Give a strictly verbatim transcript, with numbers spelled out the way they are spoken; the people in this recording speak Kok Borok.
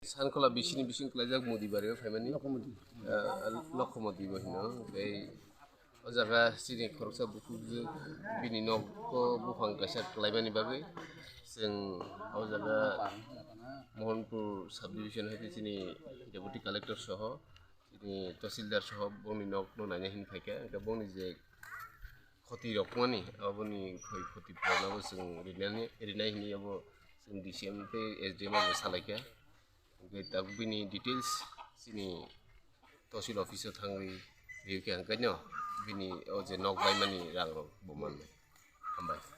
Sankhola bisini bising klaijak Modi bario phaimani. Lokhomodi. Ah, Lokhomodi bo hino. Tei o jaga chini khoroksa bukhuk bini nok o buphang kaisa klaimani bagwi chwng o jaga Mohanpur subdivision hai chini deputy collector soho, chini tahsildar soho bongni nok no naina hin phaikha. Hwnkhe bongni je khoti rok mani, aboni khoi khoti purana bo chwng rinani, rinai hini abo chwng D C M tei S D M abo salaikha. Hwnkhe tabuk bini details chini tahsil office o thangwi rikha, hwnkhe no bini o je nok baimani rang rok bo mannai. Hambai.